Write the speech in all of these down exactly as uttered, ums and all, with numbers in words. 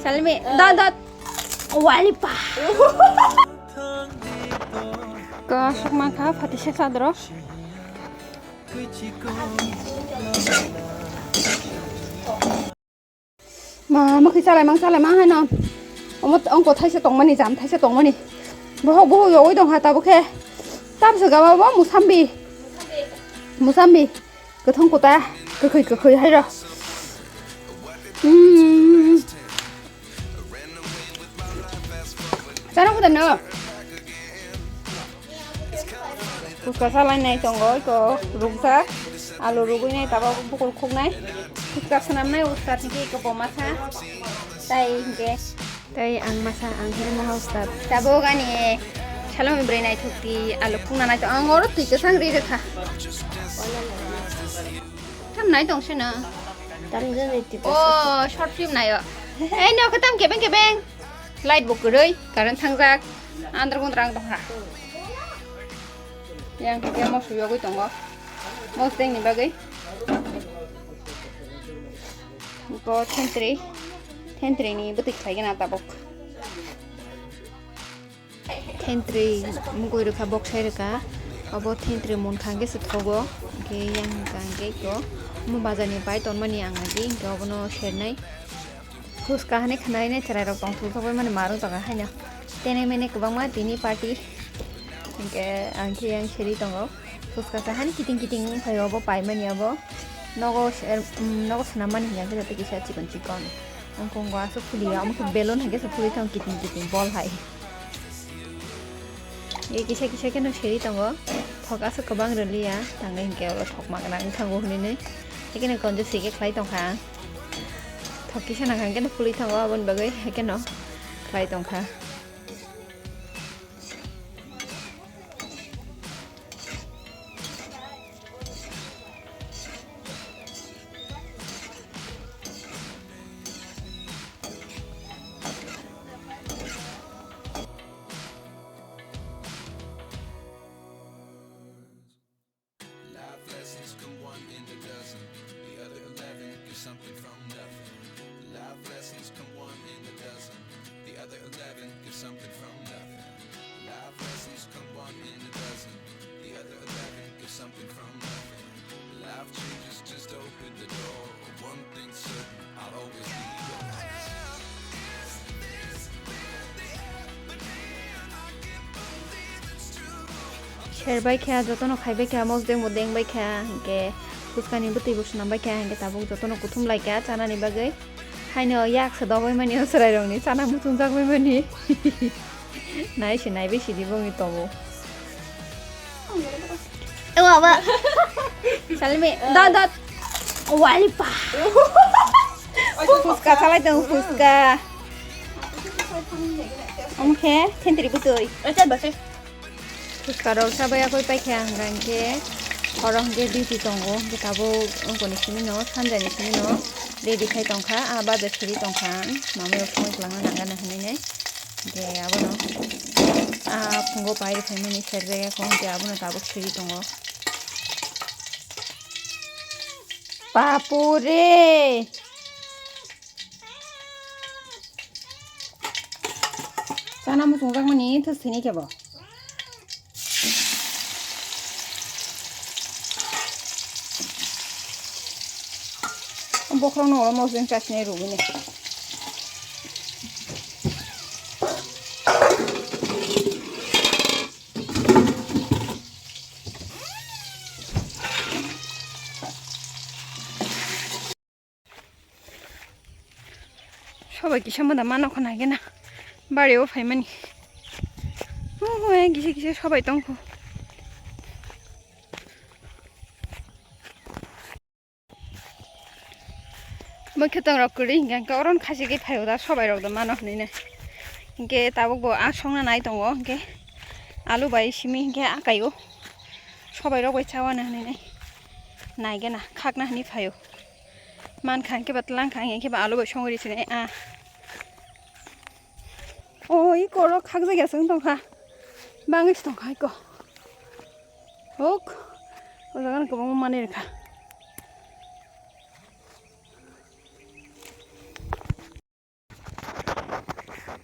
Salmi, dot, dot. Walipa. Ko sok mangkha, pati se sadro. Ma, ma khe chalai mang, chalai mang haino. Omo ongko thaisa tongmani, jam thaisa tongmani. Bohok, bohok yogwi tongkha tabuk khe. Tamsa gaba bo musambi. Musambi. Kwthang kwta, kwkhwi, kwkhwi hairo. Hmm. Chana kuda no. Puska salai nai tongo, iko rukjak, alu rugui nai, tabo bukul khuk nai, puska swnam nai, uska thiki iko bo masa, tai hingke. Tai ang masa, ang hino maha uska. Tabo gani, salom ibroi nai thukti, alu khuk na nai to, ang oro twi kwsang ri rwkha. Tam nai tong sino. Tam jani twi. Oh, short film naio. Ei, no, khe tam kebeng kebeng. Light bo kwrwi, current thangjak. Andra gundra ang tongkha. Yang khe moso yogwi tongo. Mosdeng ni bagwi. Bo thentri. Thentri ni bwtwi khlai gana tabuk. Thentri mugwi rwkha, boksai rwkha. Obo thentri munkha hwnkhe se thogo. Hwnkhe yang hwnkha hwnkhe iko omo bazar ni pai tonmani ang agi, hwnkhe obono sernai. Phuska hani khwnai nai chwrai rok tong thung thok bai mani marwng tongo haino. Tene mene kwbangma tini party. Hwnkhe ang khe yang seri tongo. Phuska sa hani kiting kiting wngkhaio obo paimani obo. Nogo se-, um, nogo swnam mani hwnkhe joto kisa chikon chikon. Wngkha wngkha aswk phuliya, omo khe balloon hai khe se phulwi thang kiting kiting bol hai. E kisa kisa kheno seri tongo. Thok aswk kwbang rwliya, tangwi hwnkhe oro thok magwna wngthango hwnwi nwi. Haikhe no konjo sege khlai tongkha. Thok kisa nangkha hwnkhe no phulwi thango, aboni bagwi haikhe no khlai tongkha. Life lessons come one in a dozen. The other eleven give something from nothing. Life lessons come one in a dozen. The other eleven give something from nothing. Life lessons come one in a dozen. The other eleven give something from nothing. Life changes, just open the door. One thing's certain, I'll always be yours. Serbai kha, jotono khaibai kha, mosdeng bo dengbai kha, hinkhe phuskani bwtwi bo swnambai kha, hinkhe tabuk jotono kuthum lai kha chanani bagwi. Haino yak se dogwi mani o chwrairokni chana muchungjak bai mani. Nai se naibai sidi bongni tobo. Ewa ba. Salmi, dot dot. Walipa. Phuska salai tong phuska. Omo khe thentri bwtwi. Phuska rok sabai yakoi paikha hwnkha hinkhe oro hinkhe duty tongo, hinkhe tabuk wngkoni simi no sanjani simi no ready khai tongkha. Ah, baja siri tongkha, mamai rok songwi kwlangna nangana hinwi nai. Hinkhe abono ah phungo pai rwphaimani serjak yakho, hinkhe abono tabuk siri tongo. Papure! Chana muchungjakmani thwsini khe bo. Bokhorokno oro mosdeng chasinai rwgwini. Sobai kisa moda mano khna gena bari o phaimani. Oho, kisa kisa sobai tongkho. Mokhe tong rok kwrwi hinkhe oron khasi khe phaio da sobai rok da mano hinwi nai. Hinkhe tabuk bo a songna nai tongo hinkhe alu bai simi hinkhe akaio sobai rok bai chawana hinwi nai. Nai gena khakna hinwi phaio. Mankha hinkhe ba twlang kha hinkhe ba alu bai songwi rwsini a. O iko oro khakjak ya se wng tongkha. Bangwi se tongkha iko. Hok. O jaga no kwbangma manwi rwkha.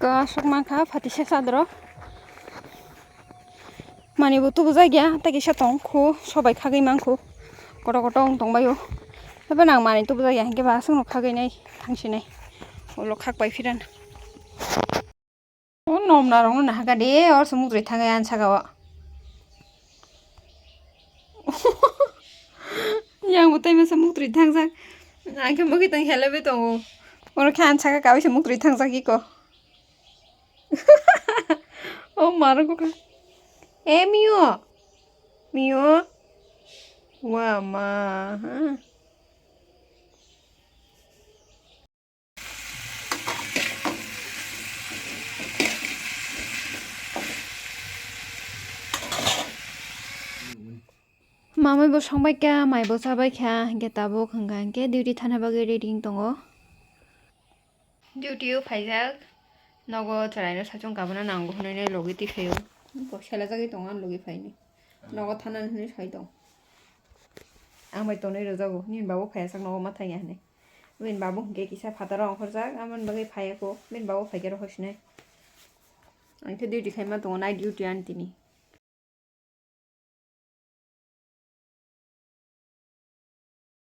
Aswk mankha phati sesa doro. Manwi bo tubujak ya, tei kisa tong kho, sobai khagwi mankho. Koto koto wng tongbaio. Haphano ang manwi tubujak ya, hinkhe ba aswkno khagwi nai, thangsinai. Ulo khak pai phiran. O nom narwkno nahakha de, or se muktwi thangai ani saka o. Yang bo tei masa muktwi thangjak. Ang khe mugwi tong helebai tongo. Oro khe ani saka kaisa muktwi thangjak iko. O maro kokha. E Mio. Mio. Wa ma. Ha. Mamwi bo songbai kha, mai bo chabai kha, hinkhe tabuk hwnka hinkhe duty thana bagwi ready wng tongo. Duty o phaijak, nogo chwraino sachung kabana nango hwnwi logi twi phaio. Bo selajagwi tongo ani logi phainwi. Nogo thana hwnwi sai tong. Ang bai tonwi rwjago, nini babo phaiyasak nogo ma thangya hwnwi. Bini babo hinkhe kisa phataro ongkhorjak, amoni bagwi phaiya kho, bini babo phaikhe rohor sinai. Ang khe duty khaima tongo, night duty ani tini.